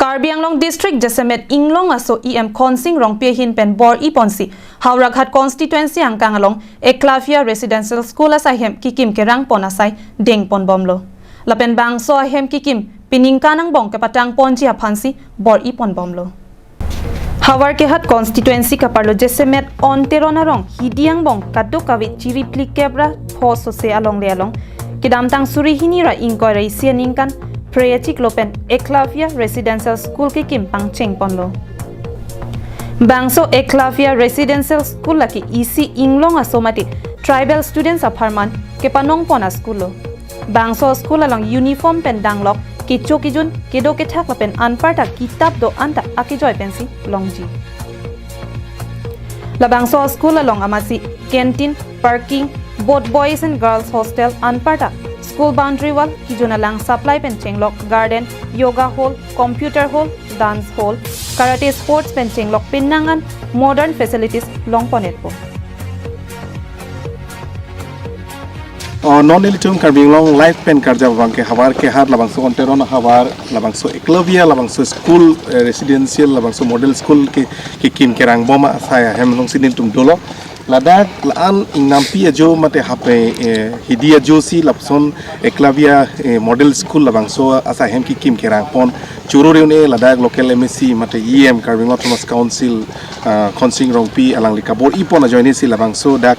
Karbi Anglong district Jesemet Inglong aso EM Khonsing Rongpi hin pen bor i ponsi Howraghat constituency angkang along Eklavya residential school asai hem kikim kerang pon asai deng pon bomlo lapen bangso ahem kikim piningkanang bong kepatang ponji aphansi bor i pon bomlo Howraghat constituency kaparlo Jesemet on teronarong hidiang bong kado kawit chiri plikebra pho se along le along kidamtang suri hinira ingkoi sianingkan Preyachik Lopen Eklavya Residential School ki kim pangcheng ponlo. Bangso Eklavya Residential School laki EC Inglong asomati tribal students apharman ke panong pona school lo. Bangso school along uniform pen danglok ki chokijun kedo ke thak pen anparta kitab do anta akijoy pensi longji. La Bangso school along amasi canteen, parking, both boys and girls hostel anparta school boundary wall kijuna lang supply pen chenglok garden, yoga hall, computer hall, dance hall, karate sports pen chenglok pinnangan modern facilities long ponet po. Non elitum Karbi Anglong life pen karja bangke hawar ke har labangso onteron hawar labangso Eklavya labangso school residential labangso model school ke kim kerang boma asaya hem long sidin tum dolo Ladakh laan ingnampi ajo mate hape hidia josi lapson Eklavya model school labangso asa hem ki kim kerang pon churo reune Ladakh local MSc mate EM Karbi Anglong Autonomous Council Khonsing Rongpi alang likabor ipon ajoini si labangso dak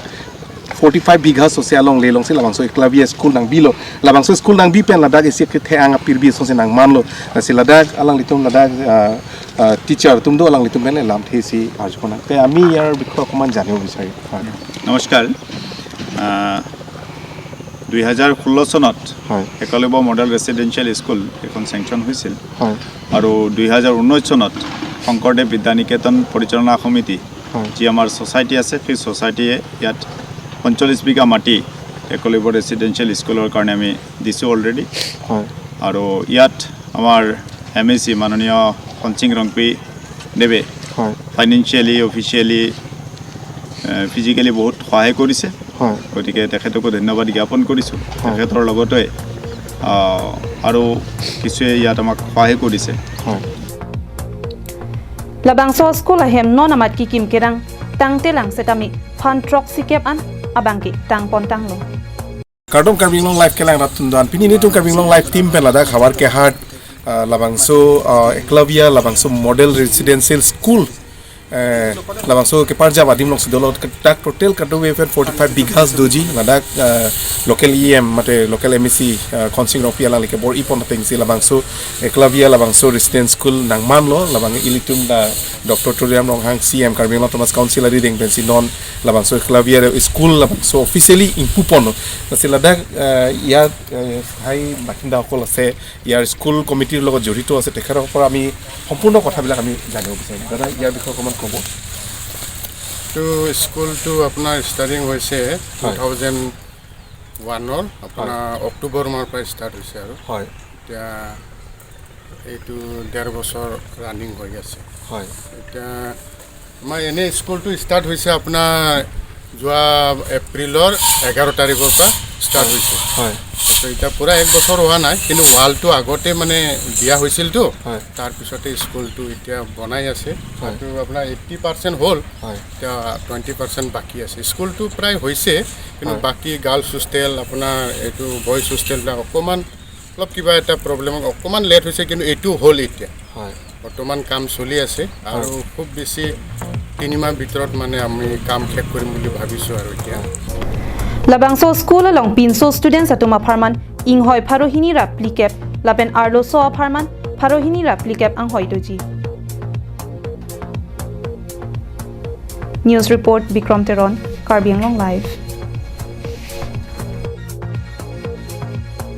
45 bigha so se along le long se labangso Eklavya school nang bilo labangso school nang bi pen Ladakh esi ke the anga pirbi so se nang manlo si Ladakh alang litum Ladakh teacher tumdo alang litum pen lam the si arjona te আমি ইয়াৰ বিষয়ে অকমান জানিব বিচাৰি। নমস্কাৰ, 2016 চনত Eklavya model residential school এখন sanction হৈছিল আৰু 2019 চনত শংকৰদেৱ বিদ্যানিকেতন পৰিচালনা সমিতি যি আমাৰ ছ'চাইটি আছে, সেই ছ'চাইটিয়ে ইয়াত 45 বিঘা মাটি একলব্য ৰেচিডেঞ্চিয়েল স্কুলৰ কাৰণে আমি দিছোঁ অলৰেডি। আৰু ইয়াত আমাৰ এম এ চি মাননীয় খনসিং ৰংপি দেৱে ফাইনেন্সিয়েলি, অফিচিয়েলি, ফিজিকেলি বহুত সহায় কৰিছে, গতিকে তেখেতকো ধন্যবাদ জ্ঞাপন কৰিছোঁ। তেখেতৰ লগতে আৰু কিছুৱে ইয়াত আমাক সহায় কৰিছে। Labangso school ahem non amat kikim kerang tangte lang setami phan trok sikep an abangki tang pon tang lo Kardom Karbi Anglong live kelang ratun dan pini ni tum Karbi Anglong live team pen Ladakh hawar ke hat labangso Eklavya labangso model residential school labangso ke parja badim long sidolo tak total katu we 45 bighas doji Ladakh local EM mate local MEC Khonsing Rongpi alang like bor ipon tengsi labangso Eklavya labangso residential school nang manlo labang ilitum da Dr. Turiam Ronghang CM Karbi Anglong Autonomous Council ari deng pensi non labangso Eklavya school labangso officially impupon nasi Ladakh ইয়াত স্থায়ী বাসিন্দাসকল আছে, ইয়াৰ school কমিটিৰ লগত জড়িত আছে, তেখেতৰ পৰা আমি সম্পূৰ্ণ কথাবিলাক আমি জানিব বিচাৰিম। দাদা, ইয়াৰ বিষয়ে অকণমান ক'ব। তো স্কুলটো আপোনাৰ ষ্টাৰ্টিং হৈছে 2001ৰ আপোনাৰ অক্টোবৰ মাহৰ পৰা ষ্টাৰ্ট হৈছে আৰু এতিয়া এইটো 1.5 বছৰ ৰানিং হৈ আছে। এতিয়া আমাৰ এনেই স্কুলটো ষ্টাৰ্ট হৈছে আপোনাৰ যোৱা এপ্ৰিলৰ 11 তাৰিখৰ পৰা ষ্টাৰ্ট হৈছে। এতিয়া পূৰা 1 বছৰ হোৱা নাই, কিন্তু ৱালটো আগতে মানে দিয়া হৈছিলতো, তাৰপিছতে স্কুলটো এতিয়া বনাই আছে। সেইটো আপোনাৰ 80% হ'ল, এতিয়া 20% বাকী আছে। স্কুলটো প্ৰায় হৈছে, কিন্তু বাকী গাৰ্লছ হোষ্টেল আপোনাৰ এইটো বইজ হোষ্টেলবিলাক অকণমান অলপ কিবা এটা প্ৰব্লেম অকণমান লেট হৈছে, কিন্তু এইটো হ'ল এতিয়া বৰ্তমান কাম চলি আছে আৰু খুব বেছি 3 মাহ ভিতৰত মানে আমি কাম শেষ কৰিম বুলি ভাবিছোঁ। আৰু এতিয়া Labangso school along pinso students atuma pharman inghoi pharohini ra plikep lapen arlo so pharman pharohini ra plikep ang hoi doji. News report Bikram Teron, Karbi Anglong Live.